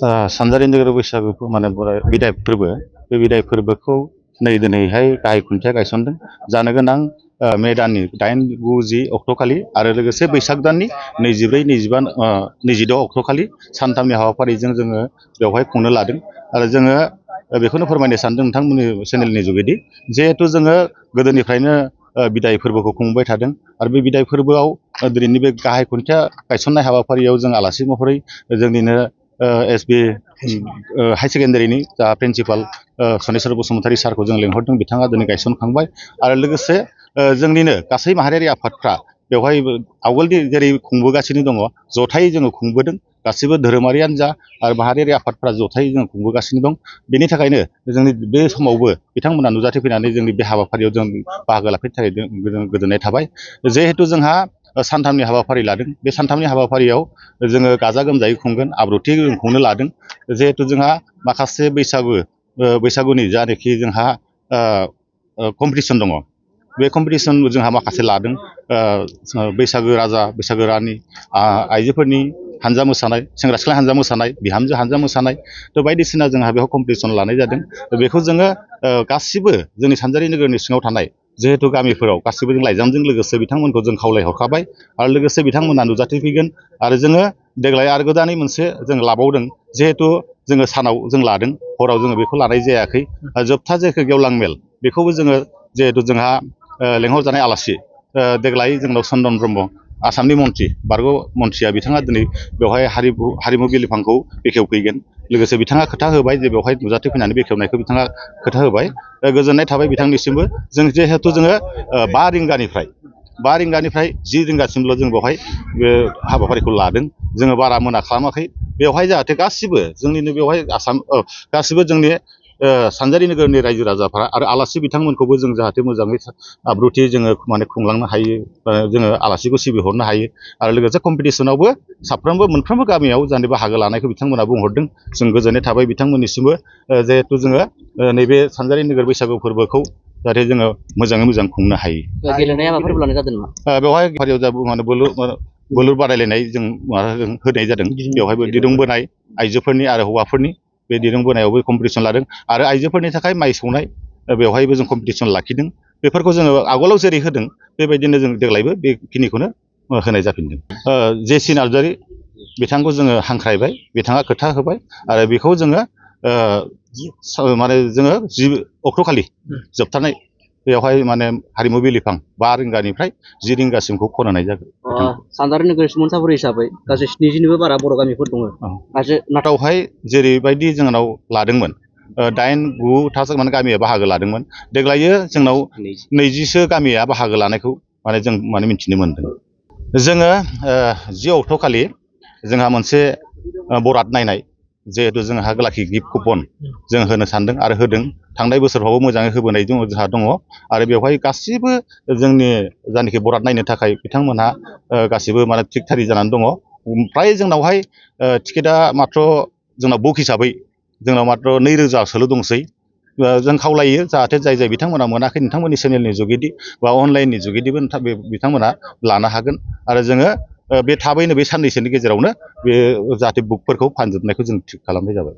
सानजारि नोगोर बैसागु माने बिदाय फोरबो बे बिदाय फोरबोखौ नै दिनैहाय गाहाय खुन्थिया गायसनदों जानो गोनां मे दाननि 8, 9, 10 अक्ट'खालि आरो लोगोसे बैसाग दाननि 24, 25, 26 अक्ट'खालि सानथामनि हाबाफारिजों जोङो बेवहाय खुंनो लादों आरो जोङो बेखौनो फोरमायनो सानदों नोंथांमोननि चेनेलनि जुगेदि जिहेथु जोङो गोदोनिफ्रायनो बिदाय फोरबोखौ खुंबाय थादों आरो बे बिदाय फोरबोआव दिनैनि बे गाहाय खुन्थिया गायसननाय हाबाफारियाव जों आलासि महरै जोंनिनो एसबि हाई सेकेन्डारिनि जा प्रिन्सिपाल सनेस्वर बसुमतारी सारखौ जों लेंहरदों बिथाङा दिनै गायसनखांबाय आरो लोगोसे जोंनिनो गासै माहारियारि आफादफ्रा बेवहाय आवगोलनि जेरै खुंबोगासिनो दङ जथायै जोङो खुंबोदों गासैबो धोरोमारियानो जा आरो माहारियारि आफादफ्रा जथायै जों खुंबोगासिनो दं बेनि थाखायनो जोंनि बे समावबो बिथांमोना नुजाथिफैनानै जोंनि बे हाबाफारियाव जों बाहागो लाफैनो थाखाय गोजोननाय थाबाय जिहेथु जोंहा सानथामनि हाबाफारि लादों बे सानथामनि हाबाफारियाव जोङो गाजा गोमजायै खुंगोन आब्रुथि खुंनो लादों जिहेथु जोंहा माखासे बैसागुनि जानाखि जोंहा कम्पिटिसन दङ बे कम्पिटिसन जोंहा माखासे लादों बैसागो राजा बैसागो रानि आइजोफोरनि हानजा मोसानाय सेंग्रा सिख्ला हानजा मोसानाय बिहामजो हानजा मोसानाय थ' बायदिसिना जोंहा बेयाव कम्पिटिसन लानाय जादों बेखौ जोङो गासिबो जोंनि सानजारि नोगोरनि सिङाव थानाय जिहेतु गामिफोराव गासिबो जों लाइजामजों लोगोसे बिथांमोनखौ जों खावलायहरखाबाय आरो लोगोसे बिथांमोना नुजाथिफैगोन आरो जोङो देग्लाय आरो गोदानै मोनसे जों लाबावदों जिहेतु जोङो सानाव जों लादों हराव जोङो बेखौ लानाय जायाखै जोबथा जायखौ गेवलां मेल बेखौबो जोङो जिहेतु जोंहा लेंहरजानाय आलासि देग्लाय जोंनाव चन्दन ब्रह्म आसामनि मन्थ्रि बारग' मन्थ्रिया बिथाङा दिनै बेवहाय हारिमु बिलिफांखौ बेखेवफैगोन लोगोसे बिथाङा खोथा होबाय जे बेवहाय नुजाथिफैनानै बेखेवनायखौ बिथाङा खोथा होबाय गोजोननाय थाबाय बिथांनिसिमबो जों जिहेतु जोङो 5 रिंगानिफ्राय 10 रिंगासिमल' जों बेवहाय बे हाबाफारिखौ लादों जोङो बारा मोना खालामाखै बेवहाय जाहाथे गासिबो जोंनिनो बेवहाय गासिबो जोंनि सानजारि नोगोरनि रायजो राजाफ्रा आरो आलासि बिथांमोनखौबो जों जाहाथे मोजाङै आब्रुथि जोङो माने खुंलांनो हायो जोङो आलासिखौ सिबिहरनो हायो आरो लोगोसे कम्पिटिसनावबो मोनफ्रोमबो गामियाव जाहाथे बाहागो लानायखौ बिथांमोना बुंहरदों जों गोजोननाय थाबाय बिथांमोननिसिमबो जिहेथु जोङो नैबे सानजारि नोगोर बैसागु फोरबोखौ जाहाथे जोङो मोजाङै मोजां खुंनो हायो। गेलेनाय हाबाफारिबो लानाय जादों नामा? बेवहाय फारियाव जा माने बोलुर बादायलायनाय जों होनाय जादों बेवहायबो दिरुं बोनाय आइजोफोरनि आरो हौवाफोरनि बे दिरुं बोनायावबो कम्पिटिसन लादों आरो आइजोफोरनि थाखाय माइ सौनाय बेवहायबो जों कम्पिटिसन लाखिदों बेफोरखौ जोङो आगोलाव जेरै होदों बेबायदिनो जों देग्लायबो बेखिनिखौनो होनाय जाफिनदों। जेसि नार्जारि बिथांखौ जोङो हांख्रायबाय बिथाङा खोथा होबाय आरो बेखौ जोङो माने जोङो 10 अक्ट'खालि जोबथारनाय बेवहाय माने हारिमु बिलिफां 5 रिंगानिफ्राय 10 रिंगासिमखौ फरायनाय जागोन। सानजारि नोगोर सुबुंसाफोर हिसाबै गासै 70निबो बारा बर' गामिफोर दङ नाथाय जेरैबायदि जोंनाव लादोंमोन 8, 9 माने गामिया बाहागो लादोंमोन देग्लायो जोंनाव 20सो गामिया बाहागो लानायखौ माने जों माने मिथिनो मोनदों। जोङो 10 अक्ट'खालि जोंहा मोनसे बराद नायनाय जिहेतु जोंहा लाखि गिफ्ट कुपन जों होनो सानदों आरो होदों थांनाय बोसोरफ्रावबो मोजाङै होबोनाय जोंहा दङ आरो बेवहाय गासिबो जोंनि जायनाखि बराद नायनो थाखाय बिथांमोनहा गासिबो माने थिग थारि जानानै दङ फ्राय जोंनावहाय टिकेटआ माथ्र जोंनाव बुक हिसाबै जोंनाव माथ्र 2000सोल' दंसै जों खावलायो जाहाथे जाय बिथांमोना मोनाखै नोंथांमोननि चेनेलनि जुगेदि बा अनलाइननि जुगेदिबो बिथांमोना लानो हागोन आरो जोङो बे थाबैनो बे साननैसोनि गेजेरावनो बे जाहाथे बुकफोरखौ फानजोबनायखौ जों थिग खालामनाय जाबाय।